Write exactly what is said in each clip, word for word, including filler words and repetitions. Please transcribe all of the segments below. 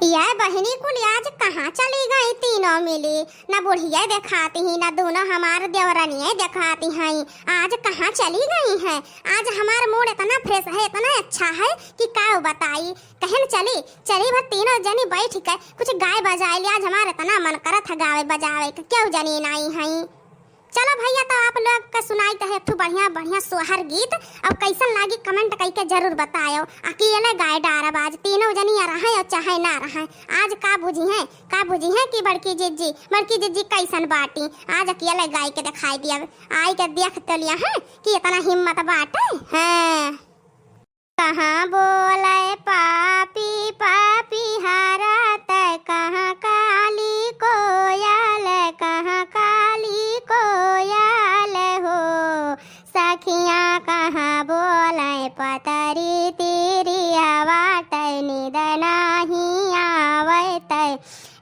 ये बहिनी कुल आज कहाँ चली गई तीनों मिली? न बुढ़िया देखाती ही, न दोनों हमार देवरनिया देखाती हैं। आज कहाँ चली गई हैं? आज हमार mood इतना fresh है, इतना अच्छा है कि का बताई। कहन चली, चली भर तीनों जनी बैठ के कुछ गाय बजाए ली। आज हमार इतना मन करत है गावे बजावे के, क्यों जनी नाई हैं। चलो भैया, तो आप लोग के सुनाई तो है एक ठो बढ़िया बढ़िया सोहर गीत। अब कैसन लागी comment कइके जरूर बतायो। अकेले गाय डारब आज, तीनों जनी या रहे और चाहे ना रहे। आज का बुझी है, का बुझी है कि बड़की जिज्जी, बड़की जिज्जी कैसन बाटी। आज अकेले गाय के दिखाई दिया, आई के देख तो लिया है कि इतना हिम्मत बाटे। हैं। कहाँ बोले पापी पापी हरा तै, कहाँ काली कोयल, कहाँ काली कोयल हो। सखिया कहाँ बोले पतरी तिरिया वाटे, नींद नाही आवे तै,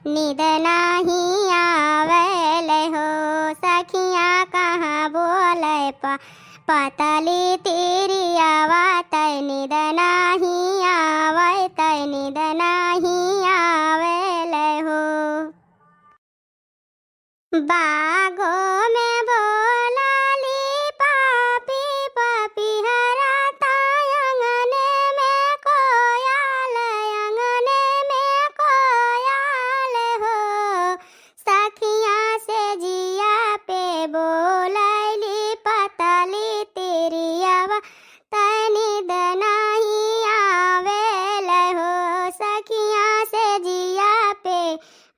नींद नाही आवेल हो। सखिया कहाँ बोले प-, पतली तिरिया वाटे, नींद नाही आवे तै, नींद नाही आवेल हो। बागों में बोलाली पापी पापी हरा ता, अंगने में कोयल, अंगने में कोयल हो। सखिया से जिया पे बोलैली पतली तिरिया वाटे, नींद नाही आवेल हो। सखिया से जिया पे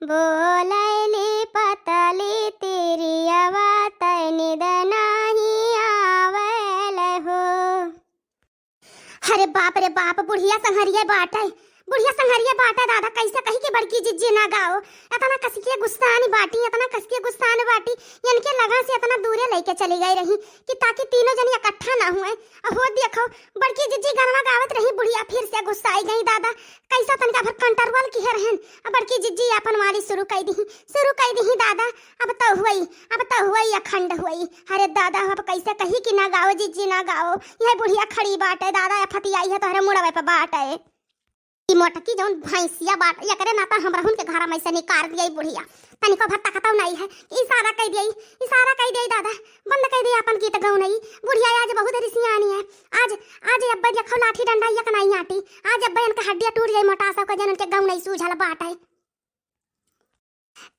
बोलैली पतली तिरिया वाटे, नींद नाही आवेल हो। अरे बाप रे बाप, बुढ़िया संहरिया बाटे, बुढ़िया संहरिया बाटे दादा, कैसे कही कि बड़की जिज्जी ना गाओ। इतना कस के गुस्सानी बाटी, इतना कस के गुस्सानी बाटी, इनके लगा से इतना दूरे लेके चली गई रही कि ताकि तीनों जनी इकट्ठा ना हुए। अहो देखो, बड़की जिज्जी गनवा गावत रही, बुढ़िया फिर से गुस्साई गई दादा। कैसा तनका भर control किहे रहन, अब बड़की जिज्जी अपन वाली शुरू कई दी, शुरू कई दी दादा। अब तो हुई, अब तो हुई, अखंड हुई। अरे दादा, अब कैसे कही कि ना गाओ जिज्जी, ना गाओ। यह बुढ़िया खड़ी बाटे दादा, या फतियाई है तोहरे मुड़वे पे बाटे। ई मोटकी जौन भैंसिया बाटे, एकरे नाता हमरहुन के घर में से निकाल दिया ई बुढ़िया। तनिको भर तकतौ नहीं है, इशारा कई दिया, इशारा कई दिया दादा, बंद कई दिया अपन गीत गौनई। बुढ़िया आज बहुत रिसियानी है, आज, आज अब्बे देखो लाठी डंडा एक नहीं आटी, आज अब्बे इनके हड्डियाँ टूट जाई मोटा सब के जन उनके गौनई सूझल बाटे।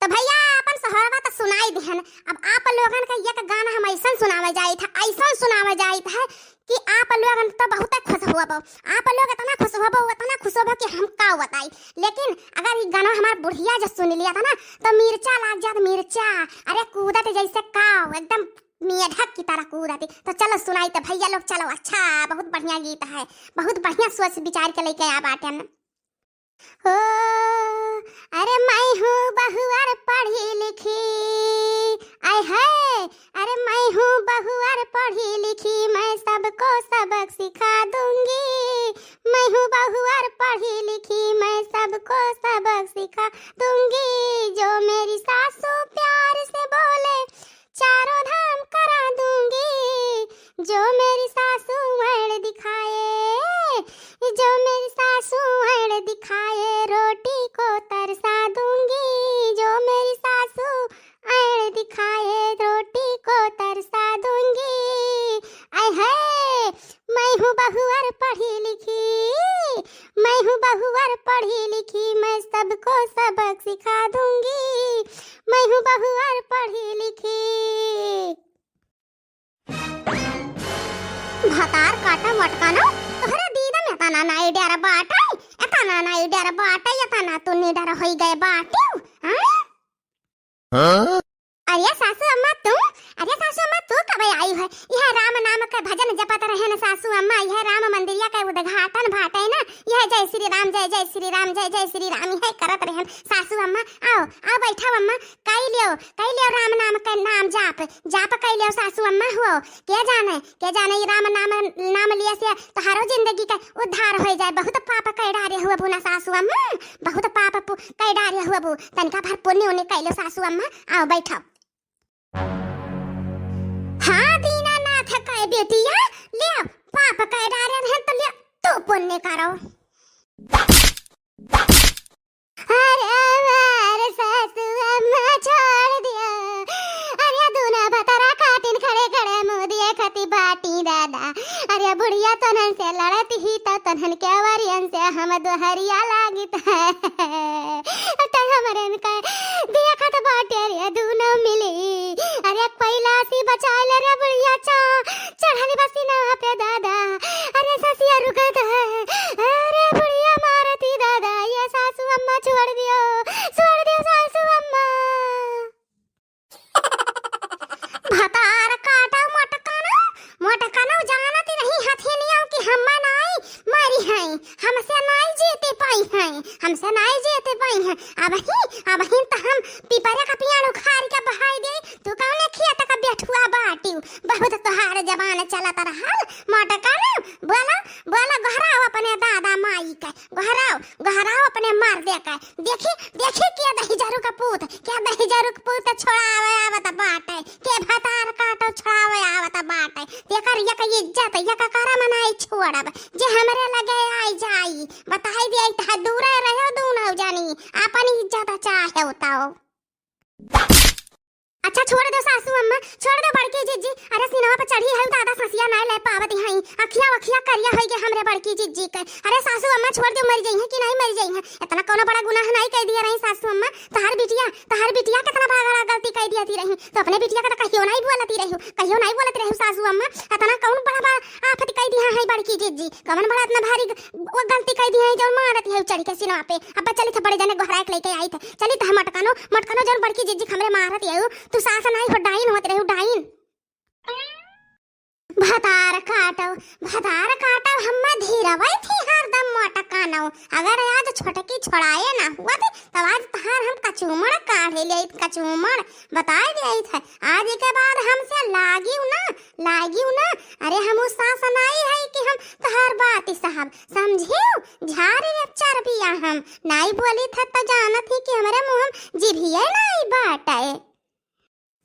तो भैया, अपन सोहरवा तो सुनाई दिहन। अब आप लोगन का एक गाना हम ऐसन सुनावे जाइत है, ऐसन सुनावे जाइत है कि आप लोगन तो बहुत खुश होबो। आप लोग इतना खुश होबो, इतना खुश होबो कि हम का बताई। लेकिन अगर ये गाना हमार बुढ़िया जो सुन लिया था ना, तो मिर्चा लाग जात, मिर्चा। अरे कूदत जैसे काव, एकदम मेढक की तरह कूदत। तो चलो सुनाई तो भैया लोग, चलो। अच्छा, बहुत बढ़िया गीत है, बहुत बढ़िया सोच विचार के लेके आ बाटे। हो, अरे मैं हूँ बहुअर पढ़ी लिखी, आय है, अरे मैं हूँ बहुअर पढ़ी लिखी, मैं सबको सबक सिखा दूंगी। मैं हूँ बहुअर पढ़ी लिखी, मैं सबको सबक सिखा दूंगी। जो मेरी सासू प्यार से बोले, चारों धाम करा दूंगी। जो मेरी सासू ऐड़ दिखाए, जो मेरी सासू ऐड़ दिखाए, रोटी को तरसा दूंगी। जो मेरी सासू ऐड़ दिखाए, रोटी को तरसा दूंगी। आय है, मैं हूँ बहुअर पढ़ी लिखी, मैं हूँ बहुअर पढ़ी लिखी, मैं सबको सबक सिखा दूंगी। मैं हूँ बहुअर पढ़ी लिखी। भतार काटा मटकानो, तोहरे दीदा में एतना नाई डर बाटे, एतना नाई डर बाटे, एतना तू निडर होई गए बाटे, हाँ? हाँ? अरे सासू अम्मा तू, अरे सासू अम्मा तू कब आई है? यह राम नाम के भजन जपत रहे न सासू अम्मा, यह राम मंदिरिया के उद्घाटन बाटे ना, यह जय श्री राम, जय जय श्री राम, जय जय श्री राम, यह करत रहे न सासू अम्मा। आओ, आओ बैठाओ अम्मा, कई लियो, कई लियो राम नाम के नाम जाप, जाप कई लियो सासू अम्मा हो। के जाने, के जाने ई राम नाम, नाम लिए से तोहारो जिंदगी के उद्धार हो जाए। बहुत पाप कई डारे हुए बू ना सासू अम्मा, बहुत पाप पु-, कई डारे हुए बू। तनिका भर पुण्य उन्हें कई लो सासू अम्मा, आओ बैठाओ। हाँ दीनानाथ के बेटिया, ले पाप के डारे रहे तो ले तू पुण्य करो। त तोन्हन से लड़त ही, त तोन्हन के वरियन से हम दोहरिया लागित है। त हमरन का देखत बाटे रे दूनो मिली। अरे कैलाशी बचाए ले रे बुढ़िया चा, चढ़ल बसिना पे दादा। अरे ससिया रुकत है, अरे बुढ़िया मारती दादा, ये सासू अम्मा छोड़ दियो, छोड़ दियो सासू अम्मा। भतार काटा मोटकनो, मोटकनो जानत रही हथिनिया कि हम नाई मरी हैं, हमसे नाई जीते पाई हैं, हमसे नाई जीते पाई हैं। अबही, अबही त हम पिपरे का पियाड़ उखाड़ के बहाई दे, तू कौने खेत का बेठुआ बाटिउ? बहुत तोहार जबान चलत रहल मोटकनो। बोला, बोला, गोहराओ अपने दादा माई के, गोहराओ, गोहराओ अपने मर्दे के। देखी, देखी के दहिजरू के पूत, के दहिजरू के पूत छोड़ावे आवत बाटे, के भतार काटो छोड़ावे आवत बाटे। एकर एक इज्जत, एक करम नाई छोड़ब, जे हमरे लगे आई जाई। बताई दिया, इतना दूरे रहो दूनो जनी, अपन इज्जत चाहे उताओ। अच्छा, छोड़ दो सासू अम्मा, छोड़ दो बड़की जिज्जी। अरे, सिनवा पे चढ़ी है दादा, ससिया नाई ले पावत हई। अखिया वखिया करिया होई गे हमरे बड़की जिज्जी के। अरे सासू अम्मा, छोड़ दो, मर जइहैं कि नाई मर जइहैं? इतना कौनो बड़ा गुनाह नाई कह दिया रही सासू अम्मा। तहार बिटिया, तहार बिटिया कितना बड़ा, बड़ा गलती कह दिया ती रही। तो अपने बिटिया का तो कहियो नाई बोलती रही, कहियो नाई बोलती रही सासू अम्मा। इतना कौन बड़ा, बड़ा आफत कह दिया है बड़की जिज्जी? कौन बड़ा इतना भारी ग-, वो गलती कह दिया है जो मारत है चढ़ के सिनवा पे? अब चली थे बड़े जने गोहराए के लेके आई थे। चली थे मोटकनो, मोटकनो जौन बड़की जिज्जी हमरे मारत है, तू सास नाई हो, डाइन होत रही, डाइन। भतार काटो, भतार काटो, हम्मे धीरवै थी हरदम मोटकनो। अगर आज छोटकी छोड़ाए ना हुआ थी, तब आज तहार हम कचूमड़ काढ़े ले, कचूमड़। बताए दे थे, आज के बाद हमसे लागियो ना, लागियो ना। अरे हम उ सास नाई है कि हम तहार बात सहब, समझियो? झारी रे चरबिया हम नाई बोली थे तो जानत ही कि हमरे मुँह में जिभिये नाई बाटे।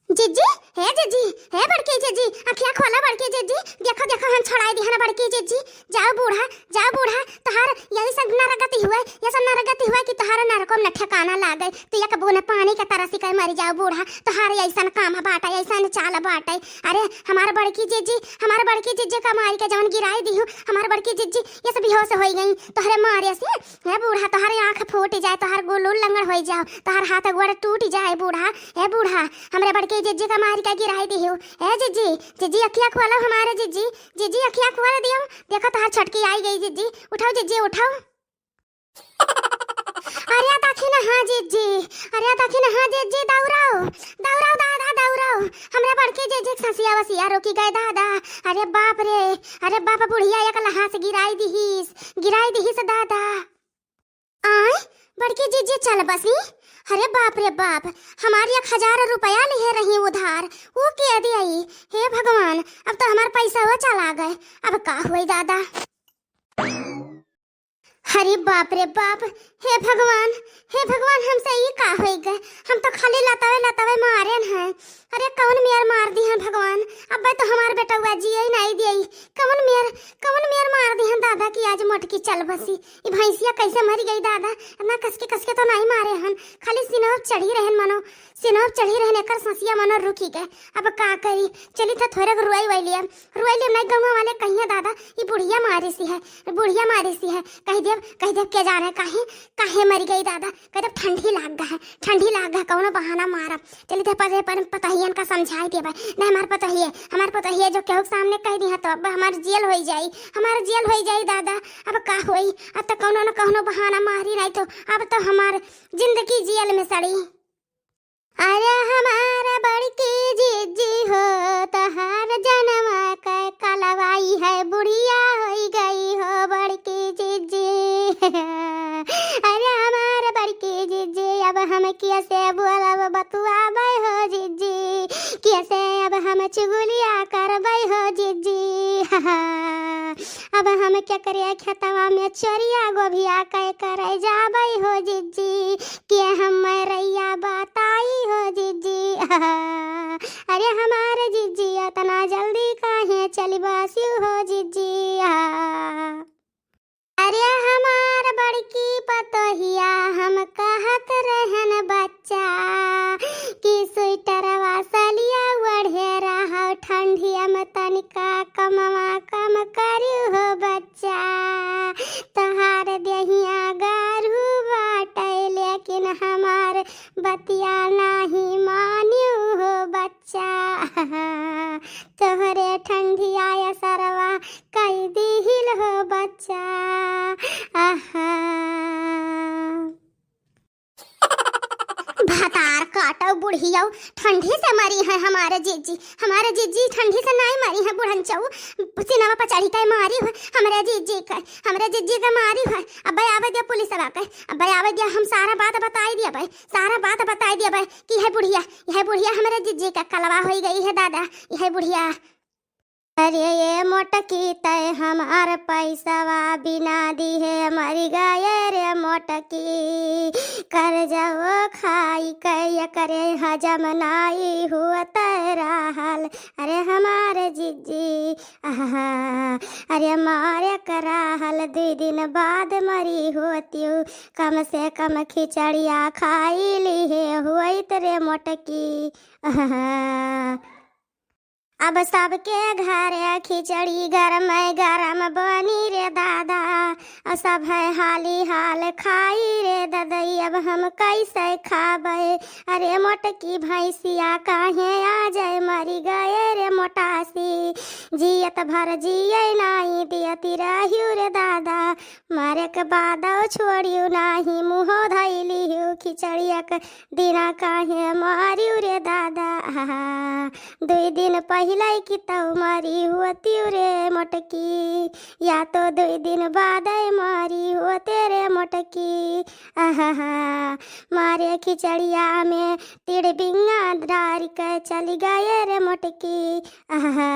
जिज्जी, हे जिज्जी, हे बड़की जिज्जी, अखिया खोला बड़की जिज्जी, देखो, देखो, हम छोड़ाई दिहन बड़की जिज्जी। जाओ बूढ़ा, जाओ बूढ़ा, तोहार यही सब नरगति हुए, ये सब नरगति हुए कि तोहार नरको में न ठिकाना लागे। तू एक बूंद पानी के तरसी के मर जाओ बूढ़ा, तोहार ऐसन काम बाटे, ऐसन चाल बाटे। अरे हमार बड़की जिज्जी, हमार बड़की जिज्जी का मारी के जौन गिराई दिहू, हमार बड़की जिज्जी ये सब बेहोश होई गई तोहरे मारे से। हे बूढ़ा, तोहार आँख फूट जाए, तोहार गुलू लंगड़ होई जाओ, तोहार हाथ गोड़ टूट जाए बूढ़ा। हे बूढ़ा, हमरे बड़की जिज्जी का मारी के गिराई दिहू। हे जिज्जी, जिज्जी अखिया खोलो हमारे जिज्जी, जिज्जी अखिया खोल दियो। देखो तोहार छोटकी आई गई जिज्जी, उठाओ जिज्जी उठाओ। अरे दखिन हाँ जिज्जी, अरे दखिन हाँ जिज्जी, दौड़ाओ, दौड़ाओ दादा दौड़ाओ। हमरे बड़की जिज्जी के ससिया वसिया रोकी गए दादा। अरे बाप रे, अरे बाप, बुढ़िया एक लहास गिराई दिहिस, गिराई दिहिस दादा। आय, बड़की जिज्जी चल बसी। अरे बाप रे बाप, हमार एक हजार रुपया लिहे रही उधार, उ के दियाई? हे भगवान, अब तो हमार पैसा वो चला गए, अब का होई दादा? अरे बाप रे बाप, हे भगवान, हे भगवान, हमसे ई का होई गए? हम तो खाली लतावे लतावे मारेन हैं। अरे कौन मेर मार दिहन भगवान, अब्बे तो हमार बेटउआ जिए ही नाई दिए। कौन मेर, कौन मेर मार दिहन दादा की आज मोटकी चल बसी। ई भैंसिया कैसे मरी गई दादा? इतना कसके कसके तो नाई मारे हन, खाली सिनोर चढ़ी रहन मनो, सिनोर चढ़ी रहन, एकर ससिया मनो रुकी गए। अब का करी, चली था थोड़े को रुआई वाई लिया, रुआई लिया, नाई गौवा वाले कहिया दादा ई बुढ़िया मारी सी है, बुढ़िया मारी सी है। कह देब, कह देब के जाने काहे, काहे मरी गई दादा, कह देब ठंडी लाग गा है, ठंडी लाग गा, कौनो बहाना मारब। चली थे परे पर पतोहियन का समझाई देबे। नहीं हमार पतोहिए, हमार पतोहिए जो केहू के सामने कह दिहा तो अब हमार जेल होई जाई, हमार जेल होई जाई दादा। अब का होई, अब तो कौनो न कौनो बहाना मारी, नहीं तो अब तो हमार जिंदगी जेल में सड़ी। अरे हमार बड़की जिज्जी हो, तोहार जनवा के कलवाई है, बुढ़िया होई गई हो बड़की जिज्जी। अरे हमार बड़की जिज्जी, अब हम कैसे बोलब बतुआबै हो जिज्जी, कैसे अब हम चुगलिया करबै हो जिज्जी। अब हम केकरे खेतवा में चोरिया गोभिया कै करे जाबै हो जिज्जी, के हम रैया बताई हो जिज्जी। अरे हमार जिज्जी, इतना जल्दी काहे चली बसिउ हो जिज्जी? अरे हमार बड़की पतोहिया, हम कहत रहन बच्चा कि स्वेटरवा सलिया ओढ़े रहो, ठंडिया में तनिका कमवा कम करिउ हो बतिया नाही मानियो हो बच्चा, तोहरे ठंडिया असरवा कई दिहिल हो बच्चा। आहा। भतार काटो बुढ़ियो, ठंडी से मरी है हमारे जिज्जी, हमारे जिज्जी ठंडी से नाई मरी है बुढ़नचऊ, सिनवा पर चढ़ी के मारी है हमरे जिज्जी के, हमरे जिज्जी के मारी है। अबे आवे दिया पुलिस वाला के, अबे आवे दिया, हम सारा बात बताई दिया भाई, सारा बात बताई दिया भाई कि यह बुढ़िया, यह बुढ़िया हमरे जिज्जी का कलवा होई गई है दादा, यह बुढ़िया। अरे ये मोटकी तय हमार पैसवा बिना दिहे मरी गए रे मोटकी, कर्जवो खाई के एकरे हजम नाई हुअत रहल। अरे हमार जिज्जी, आहा, अरे मारे कराहल दुई दिन बाद मरी होतिउ, कम से कम खिचड़िया खाई लिहे होइत रे मोटकी। आहा। अब सबके घरे खिचड़ी गरम गरम बनी रे दादा, और सब है हाली हाल खाई रे ददई, अब हम कैसे खाबे? अरे मोटकी भैंसिया काहे आ जाए मरी गए रे मोटासी, जियत भर जिए नाई दियती रहियो रे दादा, मरे के बादो छोड़ियो नाही मुँहो धैलियो खिचड़िया के दिना काहे मारियो रे दादा। आहा, दुई दिन पहिले की तौ मरी होतिउ रे मोटकी, या तो दुई दिन बाद मरी होते रे मोटकी। आहा, मारे खिचड़िया में तिड़ बिंगा डार के चली गए रे मोटकी। आहा।